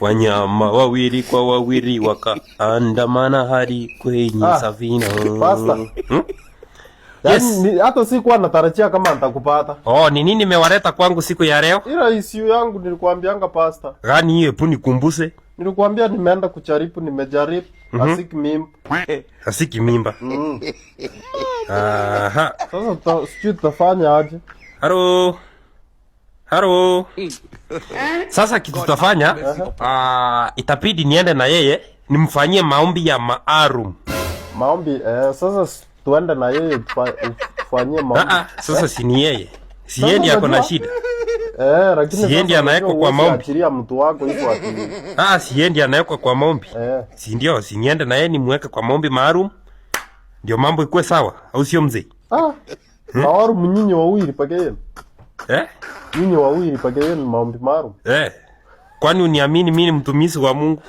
Wanyama wawili kwa wawili wakaandamana hadi kwenye Ah, safina. Pastor. Hmm? Yaani Yes. hata sikuwa natarajia kama nitakupata. Oh, ni nini nimewaleta kwangu siku ya leo? Ila issue yangu nilikuambianga, pastor. Gani hiyo? Hebu nikumbuse. Nilikuambia nimeenda kujaribu, nimejaribu, asiki mimba. Asiki mimba. Aha. Sasa sijui tutafanya aje. Halo. Halo. Sasa kitu tutafanya, itabidi niende na yeye nimfanyie maombi ya maalum. Maombi, sasa tuende na yeye tufanyie maombi. Ah, ah, sasa si ni yeye. Si yeye ndiye ako na Unajua- shida. Eh, lakini Si yeye ndiye sasa anawekwa unajua kwa huwezi maombi. achilia mtu wako hivyo ati. Ah, si yeye ndiye anawekwa kwa maombi. Eh. Si ndio, si niende na yeye nimweke kwa maombi maalum. Ndio mambo ikuwe sawa, au sio, mzee? Ah. Maalum nyinyi wawili peke yenu. Eh? Nyinyi wawili peke yenu maombi maalum. Eh. Kwani uniamini mimi ni mtumishi wa Mungu?